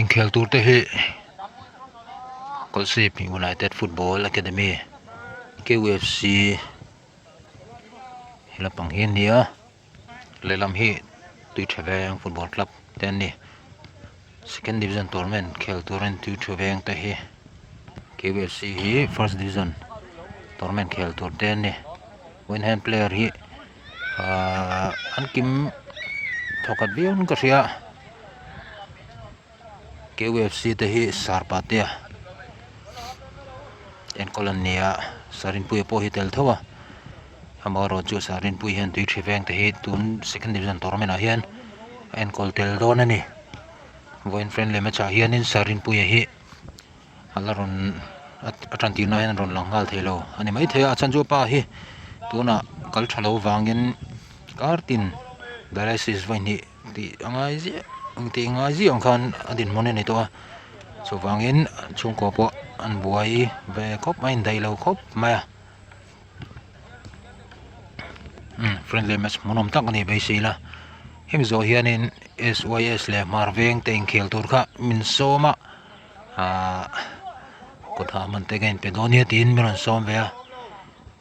Inkhel tur te hi Kolasib United Football Academy K_U_F_C he lampang hi a ni a lehlam hi Tuithaveng Football Club te an ni Second Division tournament khel turin Tuithaveng te hi K_U_F_C hi First Division tournament khel tur te an ni vawiin hian player hi ahh an kim thawkhat viau in ka hria K_U_F_C te hi sarpa te a enkawl an ni a Sarinpuia pawh hi tel tho a amaherawhchu Sarinpui hian tui thi veng te hi tun second division tournament ah hian a enkawl tel dawn a ni vawiin friendly match ah hianin Sarinpuia hi. A la rawn a tan tirna hian a rawn lang nghal thei lo a ni maithei a a chhan chu a pa hi tunah kal tha lo vangin kar tin dialysis vawi hnih tih a ngai ziah tih a ngai ziah ang khan a dinhmun a ni tawh a chuvangin chhungkua pawh an buai ve khawp mai a indaih lo khawp mai a umm friendly match hmuhnawm tak a ni beisei ila hemi zawh hianin S_Y_S leh hmar veng te inkhel tur kha min sawm a. Ahh kut hah man te ka inpe dawn nia tiin min rawn sawm ve a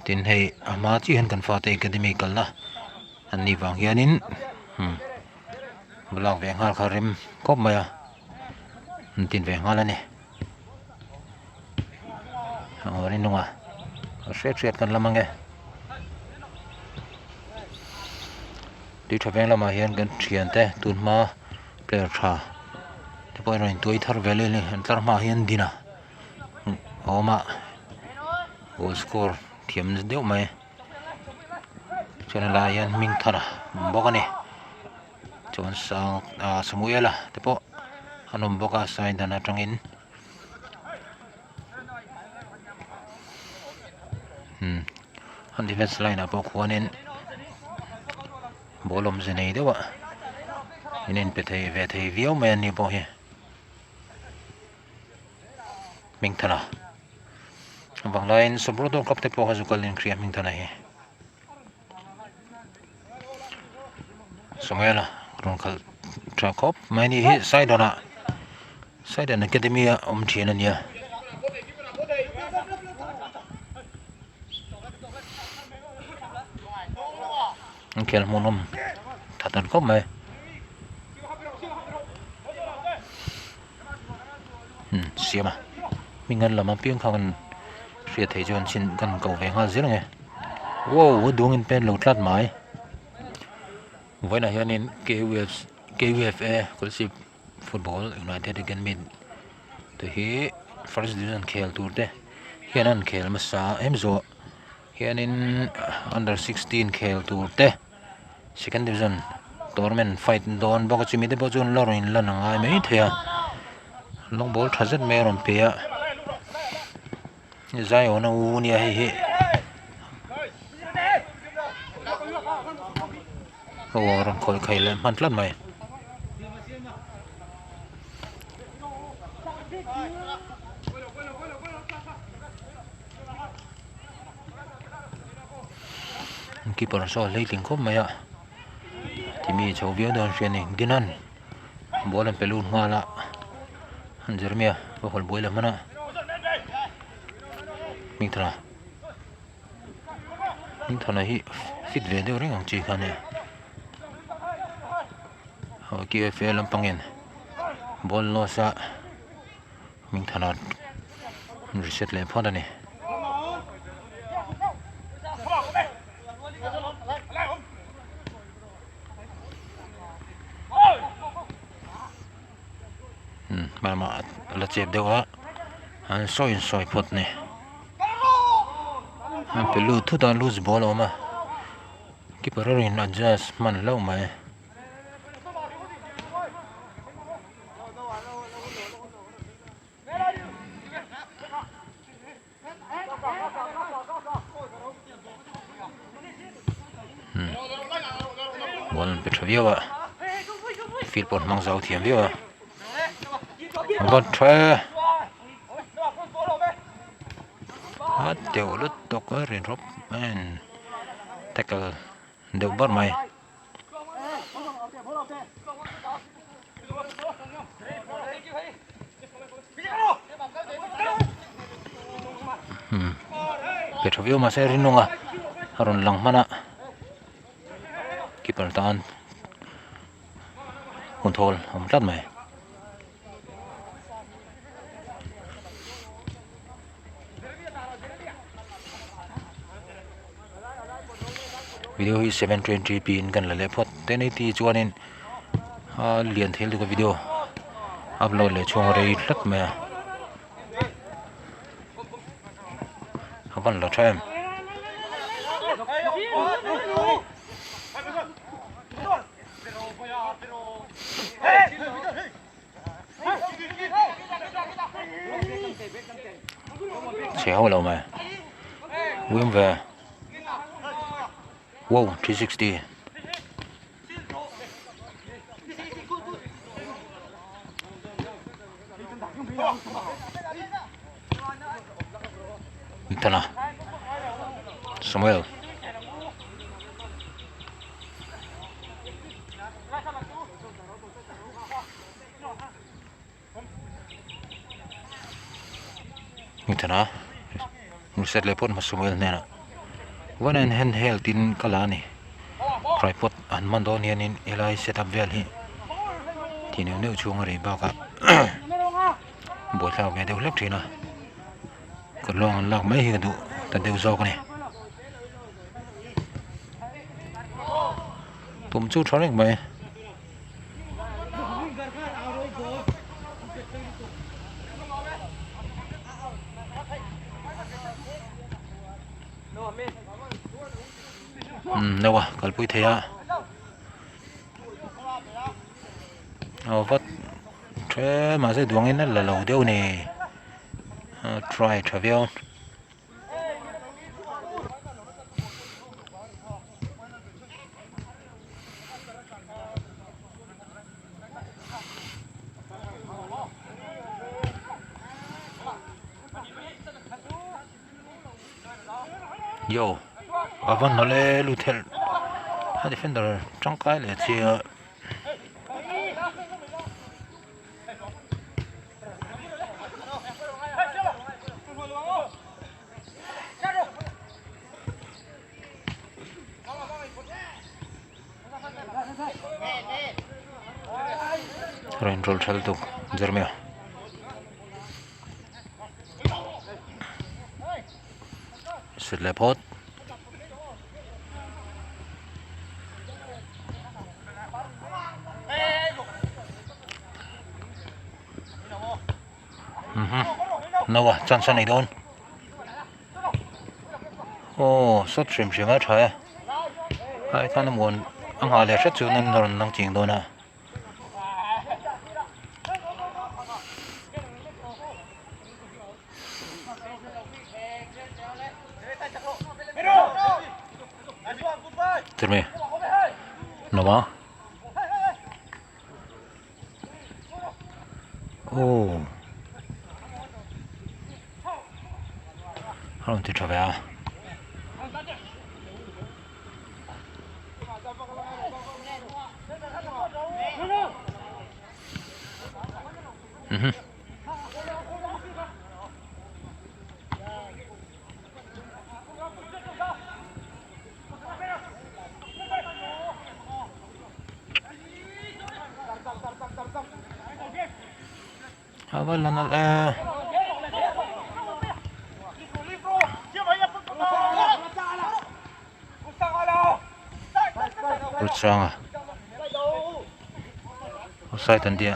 tin hei a hma chiah hian kan fate academy kalna an nih vang hianin umm lak ve nghal kha rem khawp mai a an tin ve nghal a ni aw rinunga a hriat hriat kan la mang e tui tha veng lamah hian kan thiante tun hma. Player tha te pawh in rawn intuai thar ve leh a ni an tlar hmaah hian dina a awm a goal score thiam deuh mai chuan helaiah hian hming thar a awm bawk a ni chuan sang ah Samuela te pawh an awm bawk a side dan atangin umm an defence line ah pawh khuanin. Ball awmze nei deuh a in inpe thei ve thei viau mai a ni pawh hi Hmingthana avang laiin Subroto cup te pawh kha zu kal in hria Hmingthana hi Samuela rawn khalh tha khawp mai a ni hi Saidon ah Saidon Academy a awm thin a nia. An khel hmuhnawm tha tan khawp mai umm siam a hming an lam apiang kha kan hriat theih chuan chin kan ko ve nghal zel ang e wow a duangin pen lo tlat mai vawiinah hianin K_U_F K_U_F_A scholarship football united academy te hi first division khel tur te hian an khel hmasa em zawh. Hianin under 16 khel tur te second division tournament fight dawn bawk a chumi te pawh chuan la rawn inlan a ngai mai thei a long ball tha zet mai a rawn pe a Zion a u nia hei hi aw a rawn khawih khaih leh hman tlat mai. Keeper saw a hleitling khawp mai a timi chho viau dawn hria a ni Dinan ball an pe lut nghal a Jeremia a hawl buai leh hman a Hmingthana Hmingthana hi fit ve deuh reng ang chi kha a nia aw K_F_A lampangin ball loss a. Hmingthana reset leh phawt a ni. Hmm, hma a la chep deuh a, an sawi in sawi phawt a ni. An pe lut thut a, loose ball a awm a, keeper a rawn adjust hman hlauh mai. Ball an pe tha viau a field pawh an hmang zau thiam viau a va tha e a teuh lutuk a rin rawp a in tackle deuh bar mai. Hmm pe tha viau mahse rinawng a a rawn lang hman a keeper tan hun thawl a awm tlat mai. Video hi 720p in kan la leh phawt 1080 chuanin a lian thei lutuk a video upload leh chhung a rei tlat mai a a van la tha em. Chhe ho lo mai William ve wow 360 Tana Samuel Hmuthana reset leh phawt hmasa Samuel hnenah one and hand held in ka la a ni tripod an hman dawn hianin helai setup vel hi ti neuh neuh chhung a rei bakah buaithlak ve deuh hlek thin a kawt lawng an lak mai hi ka duh ta deuh zawk a ni. Tum chu tha reng mai. Umm no a kalpui thei a aw vat tlem mahse duangin a la lo deuh a ni a try tha viau. Yo a va hnawlh e luther a defender tangkai leh chiah. Rawn rawl tha lutuk Jeremia. Sut leh phawt. No a chance a nei dawn aw sawt hrim hrim a tha e ai khan a muan a nghah leh hret chuan an rawn lang ching dawn a. Chumi no a. Aw a rawn ti tha ve a. A va la nalh e. Rutsanga offside an tia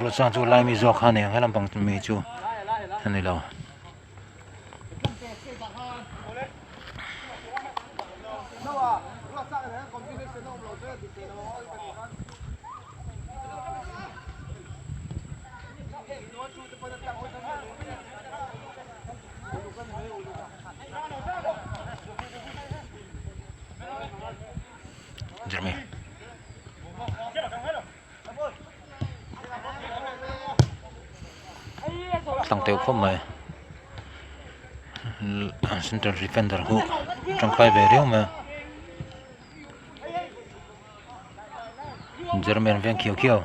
Rutsanga chu lai mi zawk kha a ni ang he lampang mi chu a ni lo. Jeremy. Tlang teuh khawp mai central defender khu tangkai ve riau mai a. Jeremy an veng khiau khiau.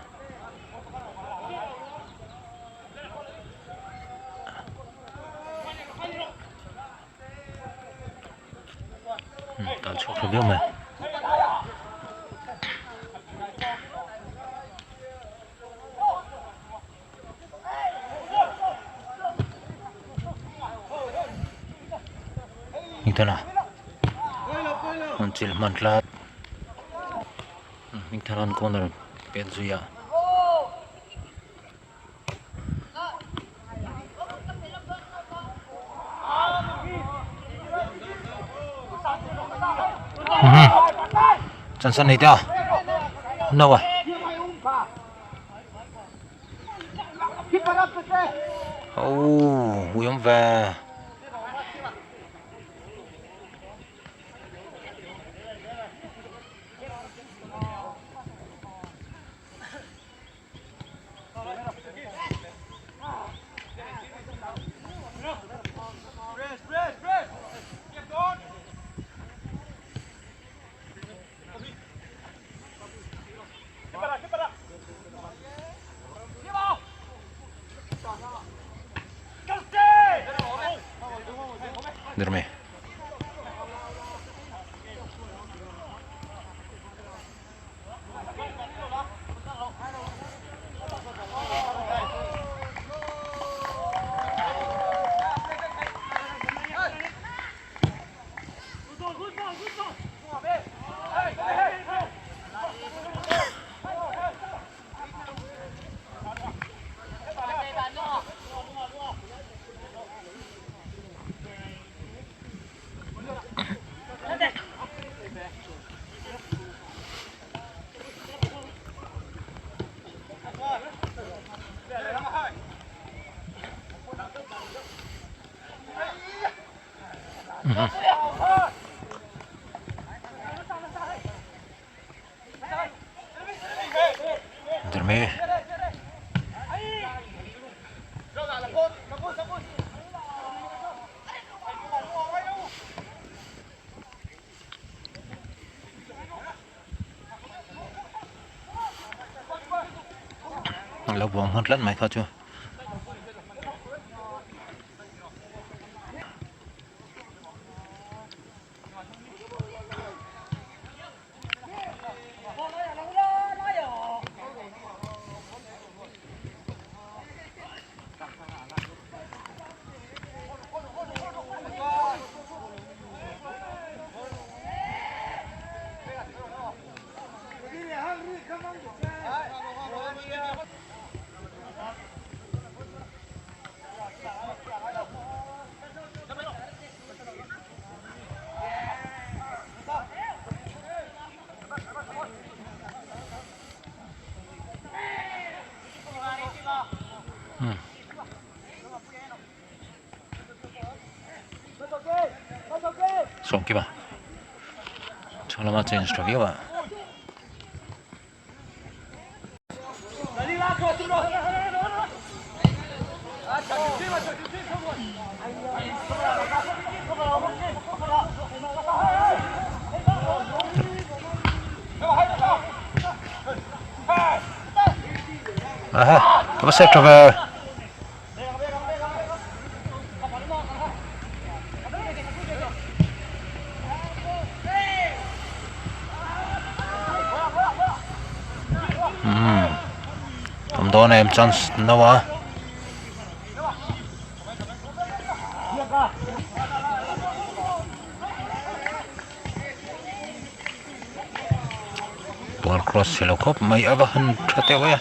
Tan chhuak tha viau mai. Hmingthana an chilh hman tlat Hmingthana an corner pet zui a. Chance an nei ta no a. Oh, ui awm ve. Derme. Derme. Lo buang hman tlat mai kha chu. Sawmkima chhung lama change tha viau a. Aha, ka va save tha ve. Umm awm dawn em chance no a. Ball cross chhe lo khawp mai a va han tha teuh e.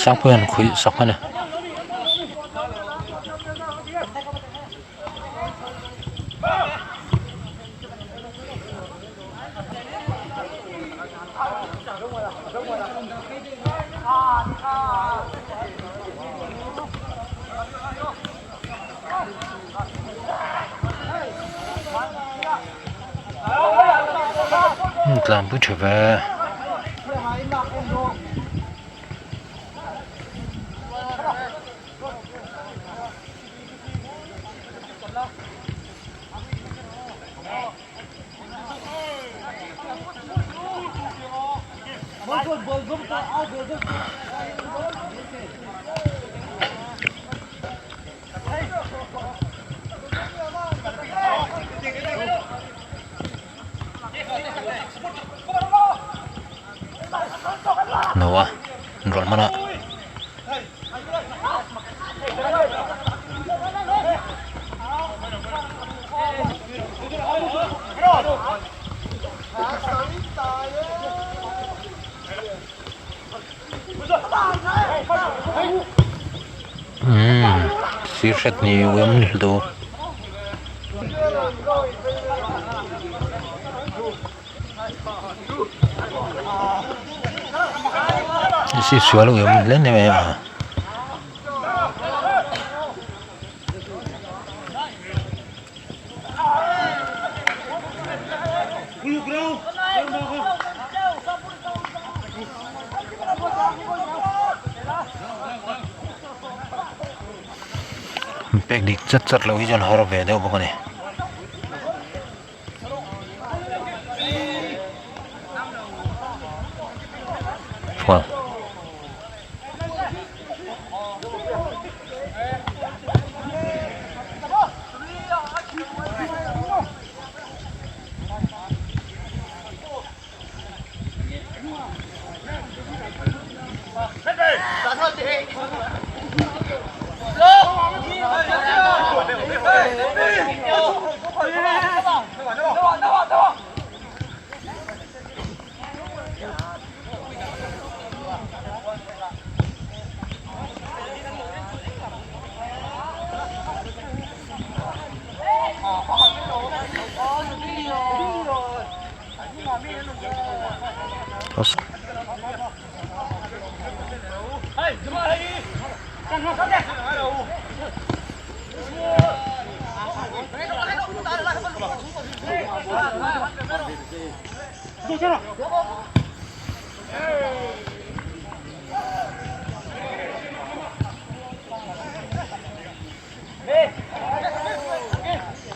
Sangpui an khuih sak a ni. Tlanpui tha ve. Noah an rawn hman a. Umm sir hret ni awm ni hlu sir sual awm hle mai a. Pek dik chat chat loh hi chuan har ve deuh bawk a ni. Fual.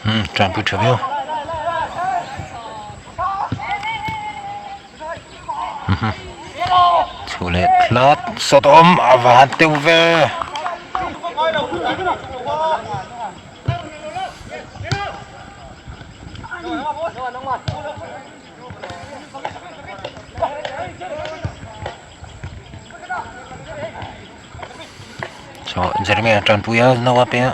Umm tanpui tha viau chhuh leh tlat sawt awm a van deuh ve. Chaw Jeremia tanpui a no a pe a.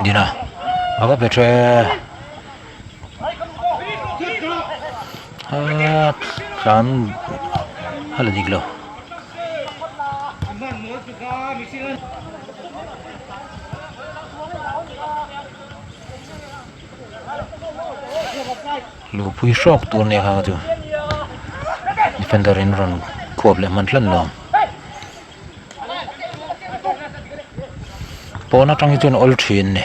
Dina a va pe tha a tlan a la dik lo. Luhpui hrawk tur nia kha chu defender in rawn khuap leh hman hlan lo pawn atang hi chuan a awl thin a ni.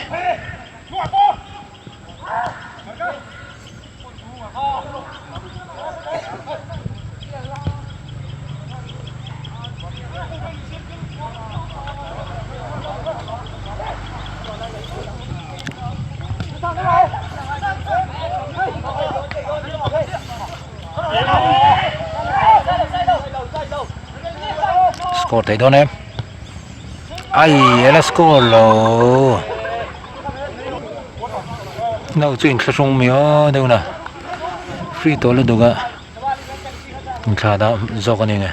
Score thei dawn em ai ela score lo no chu inthlahrung miau deuh na free tawh lutuk a inthla dah zawk a ni nge.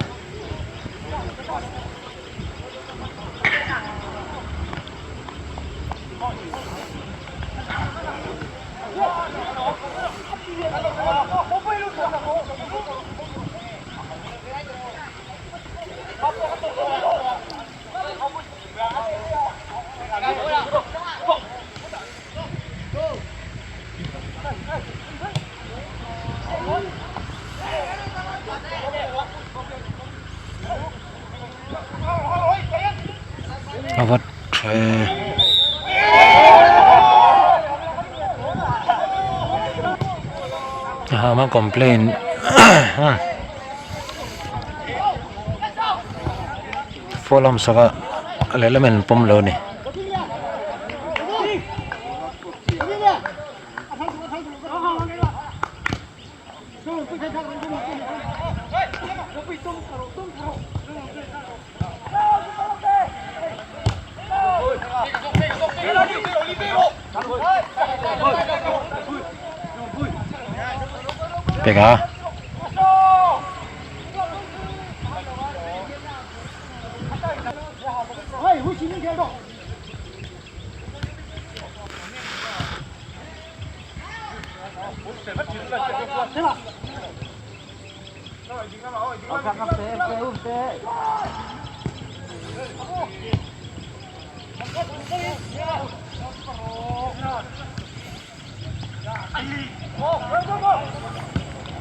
A va tha e. A complain foul awm sak a lehlam in an pawm lo a ni. Pek a.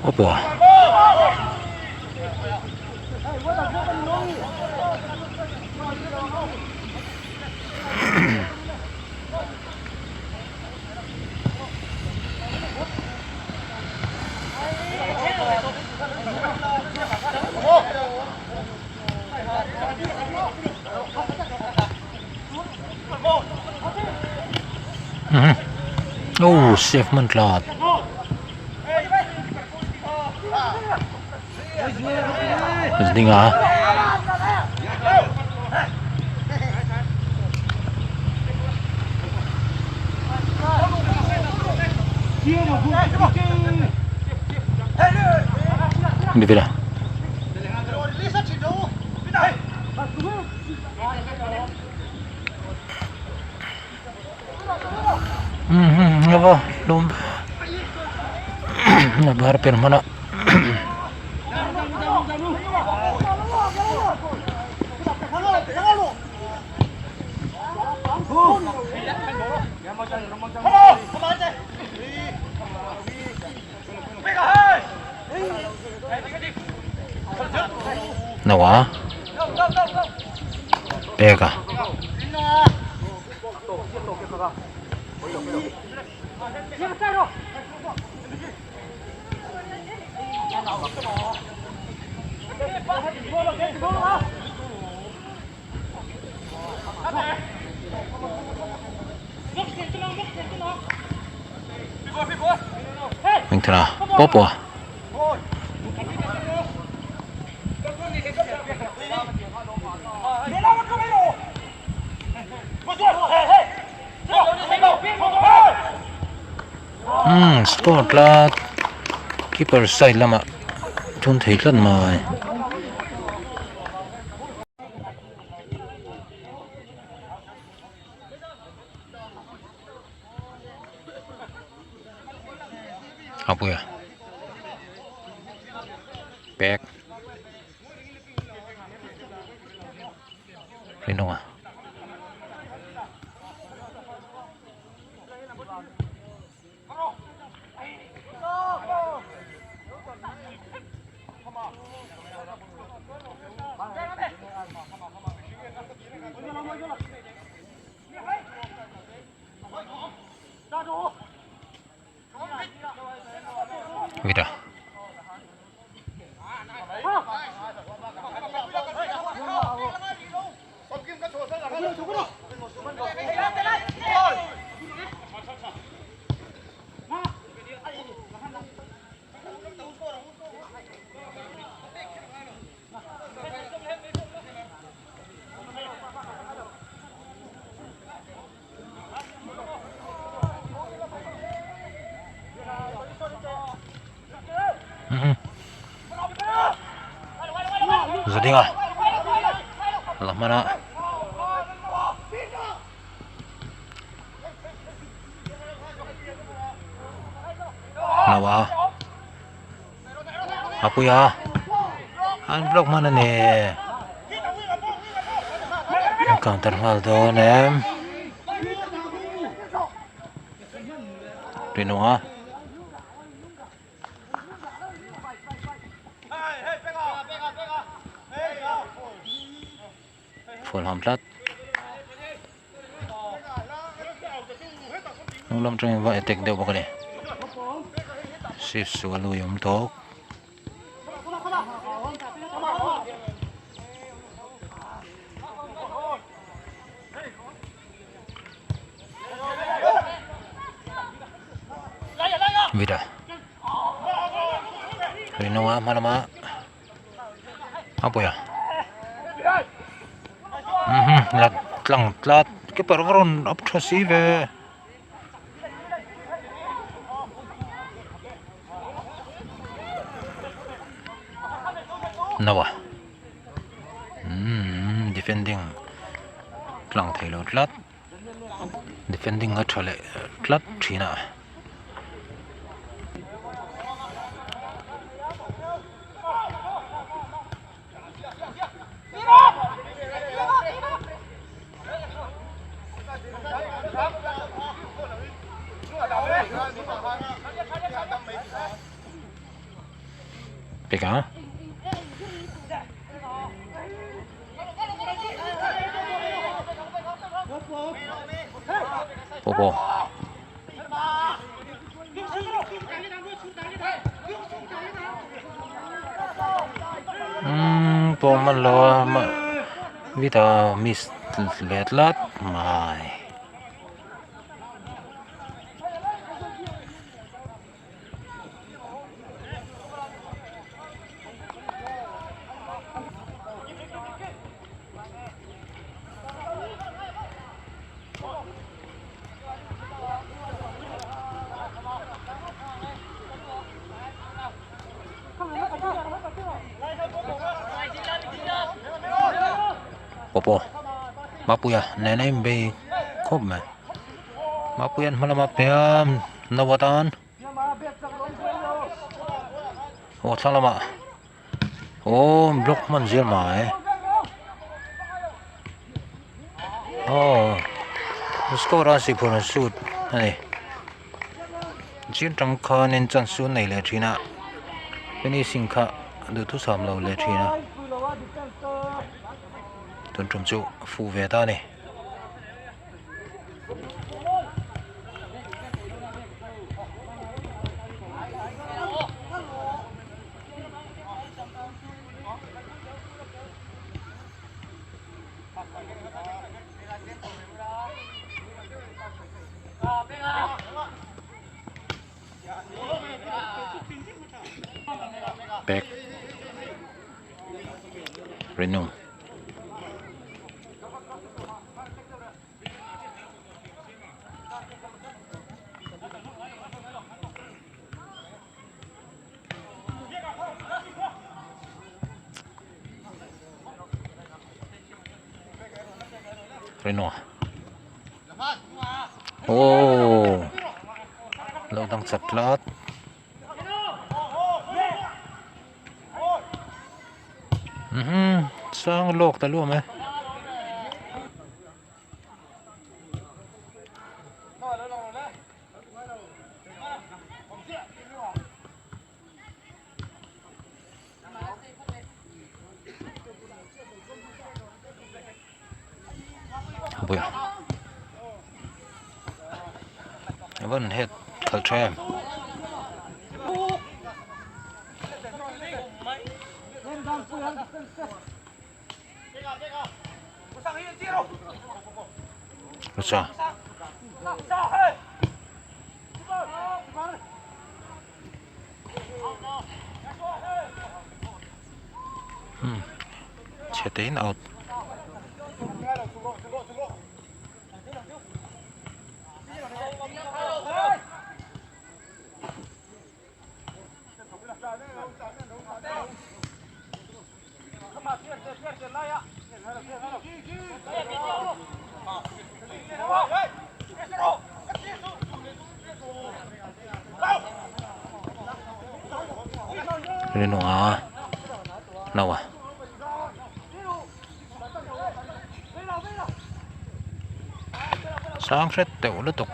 Opa. Oh, save man tlat. Dinga. Bivila. Ava lawm a bar per hman a no a pek a. Hmingthana pawh pawh a. Umm sport la keeper side lamah thun thei tlat mai. A puia pek. Rinawng a. Vita. Zadinga la hman a lo a a pui a an block hman a ni an counter nghal dawn em rinawng a. Phul ham tlat. Hnung lam atangin va attack deuh bawk a ni. Shift sual ui awm tawk. Vida. Rinunga hma lama a pawih a. Mhm la tlang tlat keeper va rawn up tha si ve. No a umm defending tlang thei lo tlat defending a tha leh tlat thin a. Pek a. Popo. Umm pawh hman lo a vita miss leh tlat mai. Pawpaw Mapuia nen a inbei khawp mai Mapuia'n hma lama pe a no atan aw thlang lamah aw block hman zel mai aw score a sihphur an shoot a ni zir tang khanin chance chu an nei leh thin a finishing kha duhthusam lo leh thin a tun tum chu fuh ve ta a ni. Pek Rinawm. Reno oh lo dang chat tlat mhm sang lawk ta luam e. Van het khalh tha em. Acha. Hmm. Chhe te in out. Rinawng no a sang hret deuh lutuk.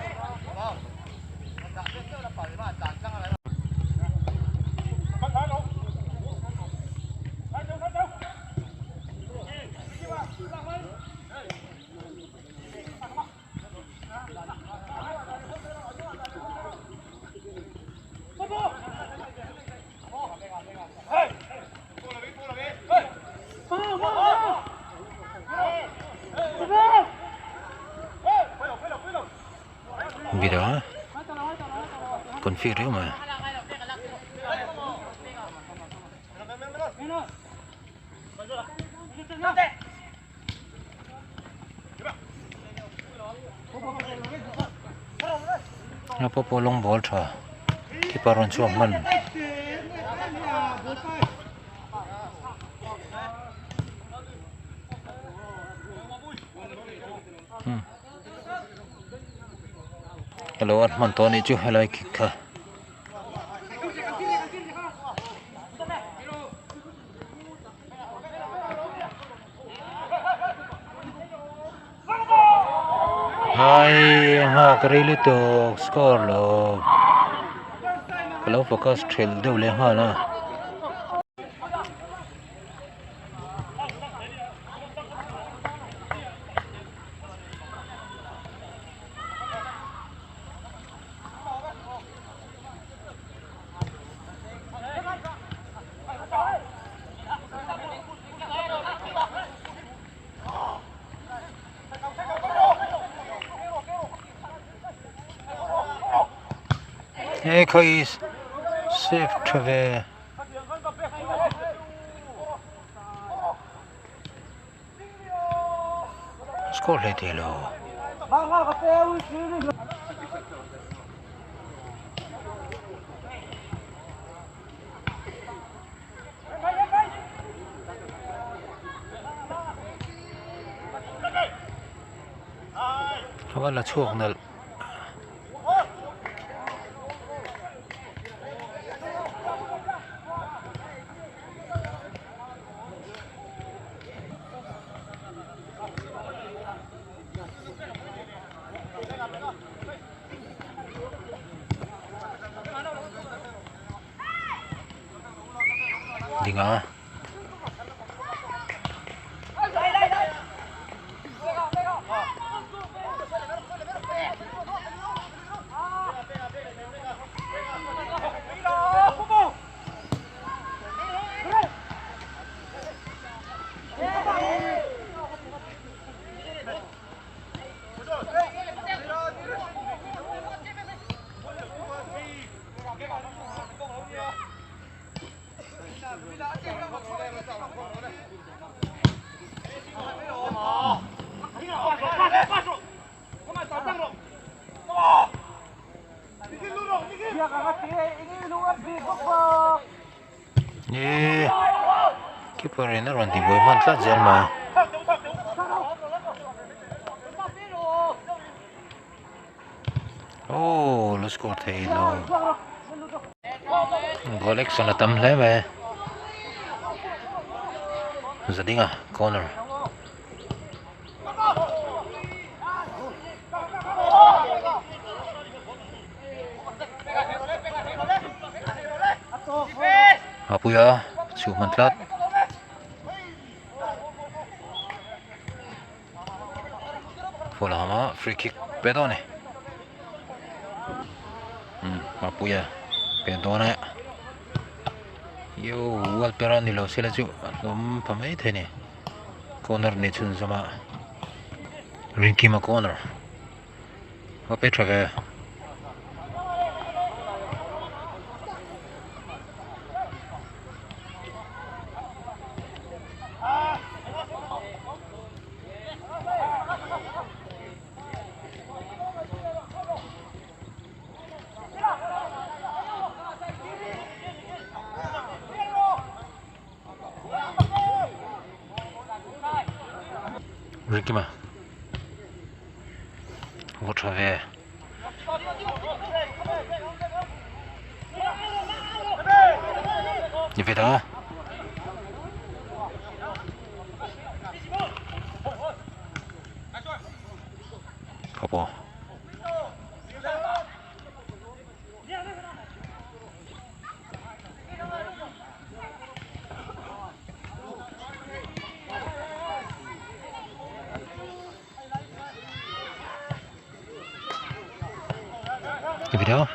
confi riau mai. A pawh pawh lawng ball tha keeper rawn chhuak hman. Hello a hman tawh a nih chu helai kick kha. Hai a nghak rei lutuk score lo ka lo focus thelh deuh leh nghal a. He khawi safe tha ve. Score hle thei lo. A la chhuak nalh. Ding a. Eee keeper in a rawn ti buai hman tlat zel mai. Aww la score thei lo. Goal action a tam hle mai. Zadinga corner. Mapuia chhuh hman tlat. Foul a hama free kick pe dawn a ni. Mapuia pe dawn a yo wall pera ni lo sela chu a hlawm pha mai thei a ni. Corner ni chhunzawm a Rinkima corner. A pe tha ve. Rikima Vaw tha ve. Ni ve ta. Pawpaw. Video.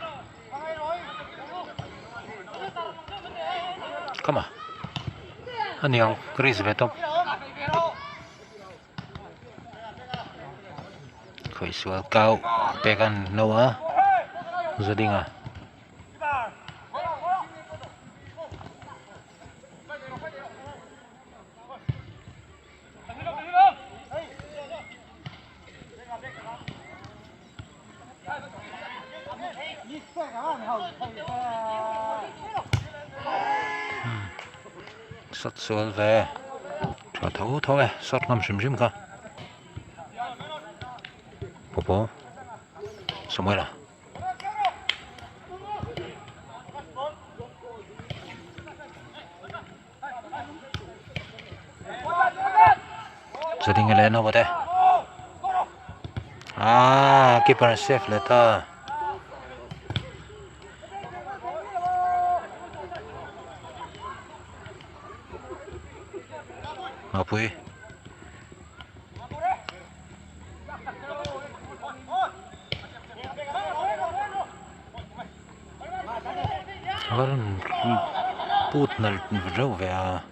Come on. Aniang Chris ve tawp. Khawih sual kau pek an no a. Zadinga. Shot sual ve tha tho tho e shot ngam hrim hrim kha pawpaw Samuela. Chutin leh naupang te ah keeper save leh ta. Mapui. Put nalh reuh ve a.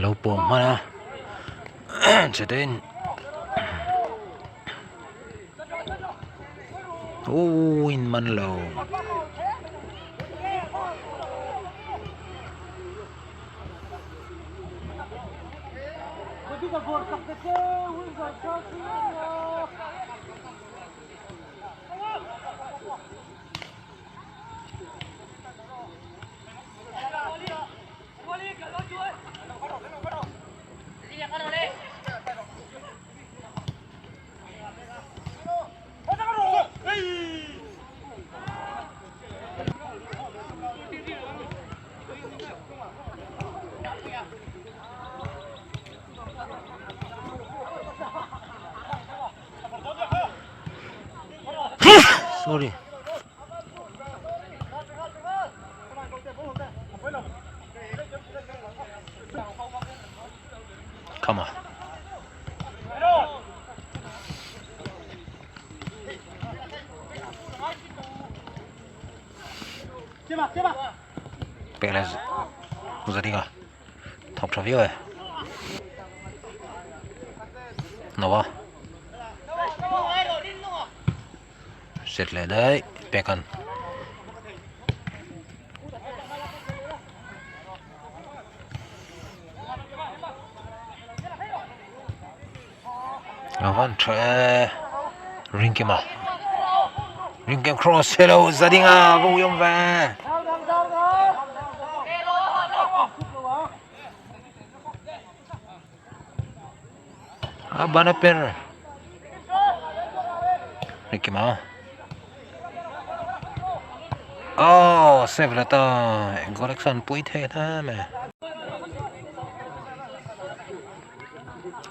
Lo pawm hman a chutah ooh in man lo. Sorry. Come on. Pek leh Zadinga thawk tha viau e. Noah. Set leh daih pek an. A van tha e Ringkima Ringkim cross hello Zadinga va ui awm ve. A ban a per Ringkima Oh save la ta goal action pui thei hle mai.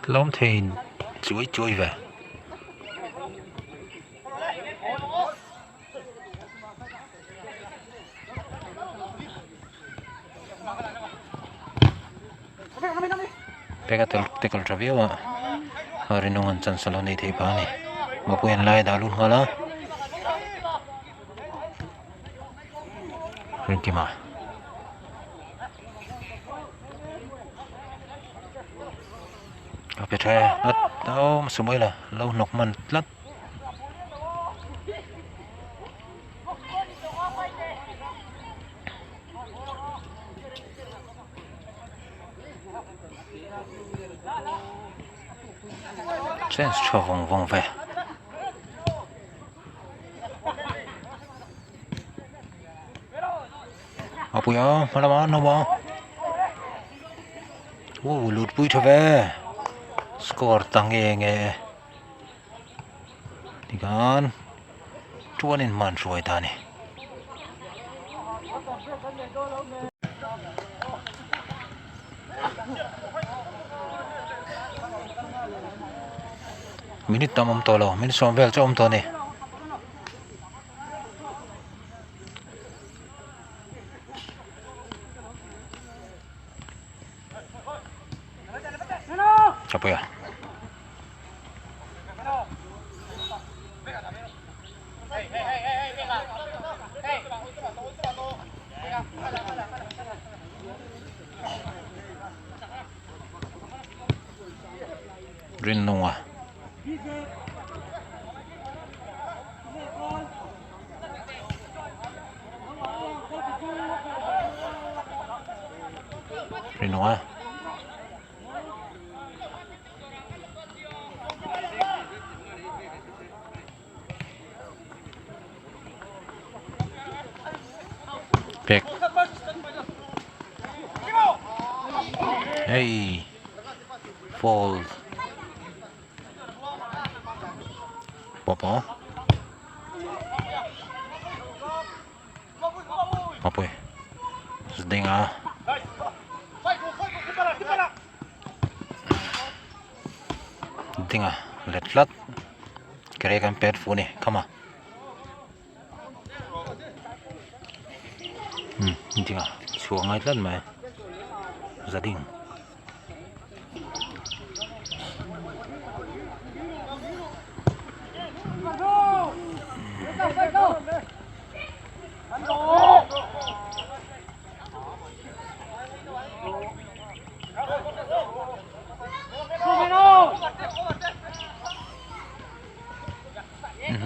Tlawm theiin chuai chuai ve. Peka tel tackle tha viau a a rinawm an chance alo nei thei phah a ni mapui an lai dah lut nghal a Rinkima. A pe tha e a awm hmasa mai la lo hnawk hman tlat. Chance tha vawng vawng ve. A pui a hma lama an awm a oh lut pui tha ve score ta nge nge tikhan chuanin hman hruai ta a ni. Minute tam awm tawh lo minute sawm vel chu a awm tawh a ni. Chapuia. Rinnunga. Rinawng a. Pek. Hei. Fall. Popo. Mapui. Dinga. Dinga let tlat. Kere kan pet fu ni. Come on. Hmm, dinga. Chhuak ngai tlat mai. Zading.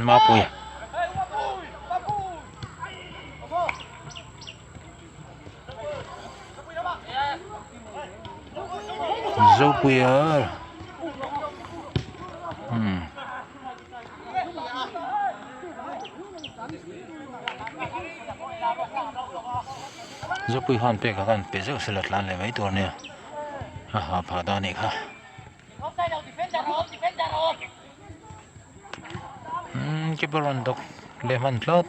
Mapuia. Zopuia hmm Zopui khan pek a khan pe zeuh sela tlan leh mai tur ania a ha phah ta anih kha umm keeper rawn dawk leh hman tlat.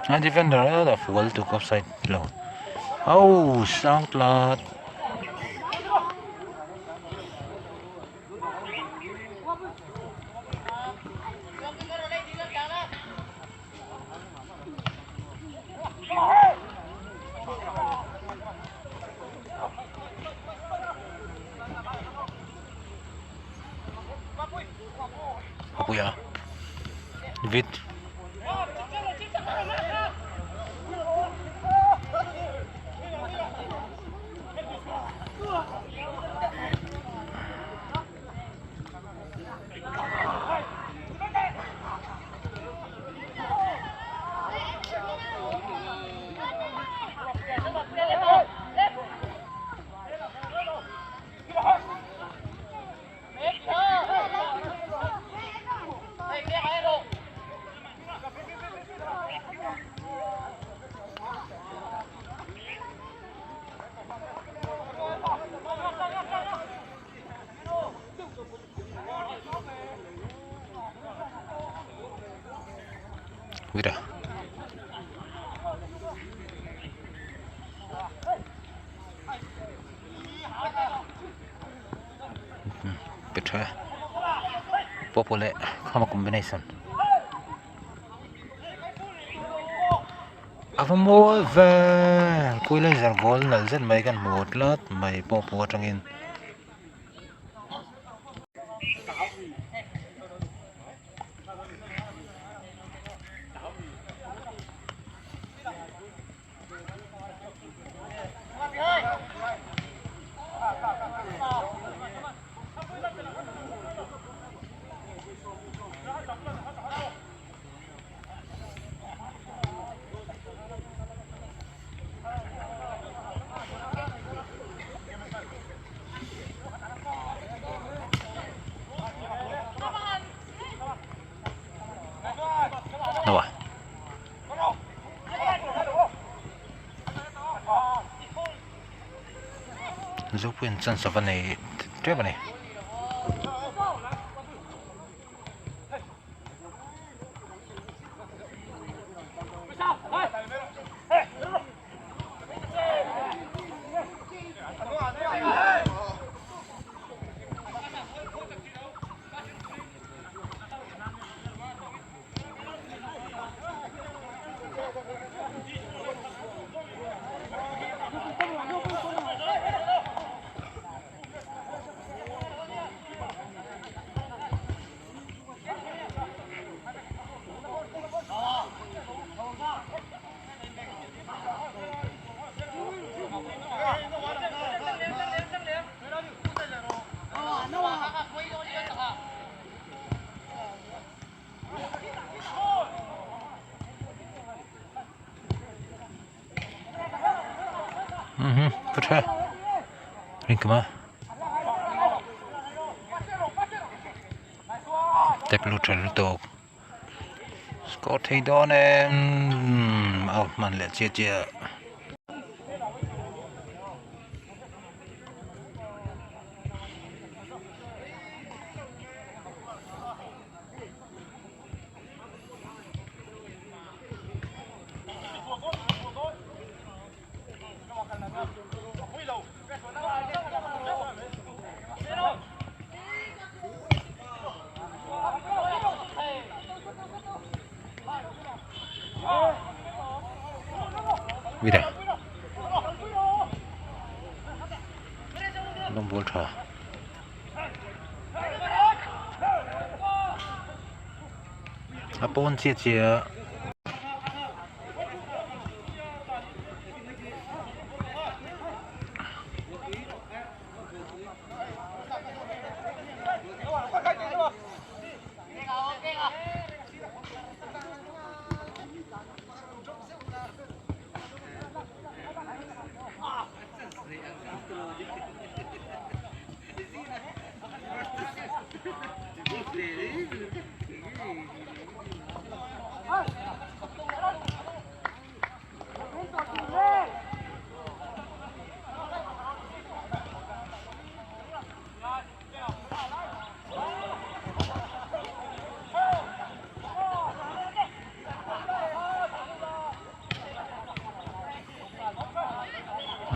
A defender a fual tuk offside lo oh sang tlat. Apuia vit Wira. Pe tha pawpaw leh khama combination a va mawi ve kuilaizar goal nalh zet mai kan hmu tlat mai pawpaw atangin. Zopuiin chance a va nei tep a ni. Pa tha Rinkima Step lut tha lutuk Score thei dawn em out hman leh chiah chiah. Mira Lawng ball tha. A pawn chiah chiah.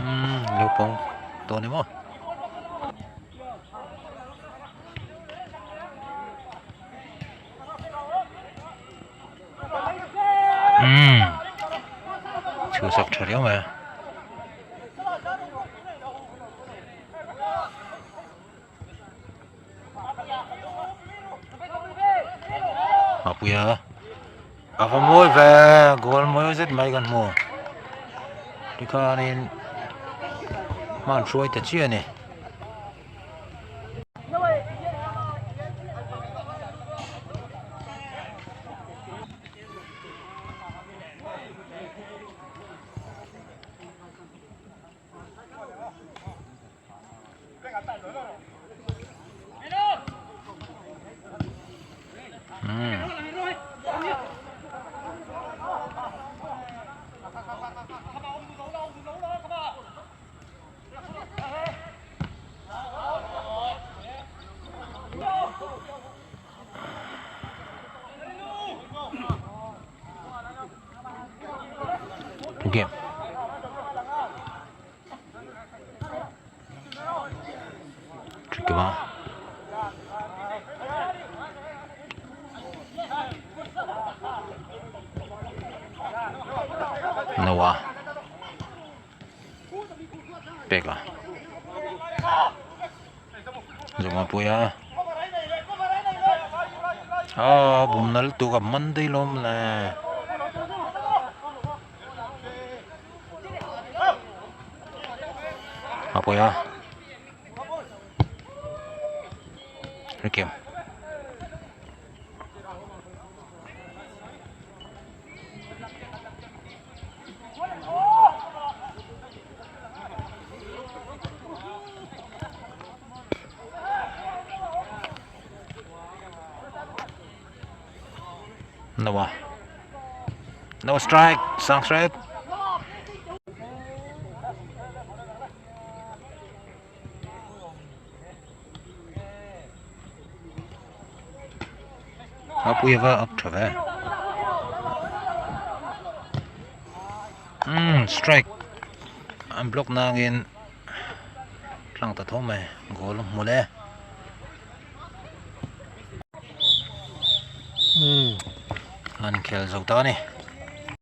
Umm naupang tawh ni maw. Umm chhuhsak tha riau mai a. Mapuia a va mawi ve goal mawi zet mai kan hmu tikhanin hman hruai ta chiah a ni. Game. Trikima. Noah. Peka. Zuma puia. Ah, bum nal tu ka man dei lom le. A pawi a Rikim Noah No strike sang strike A pui va up tha ve umm strike an block nangin tlang ta tho mai goal a hmu le. An inkhel zo ta a ni.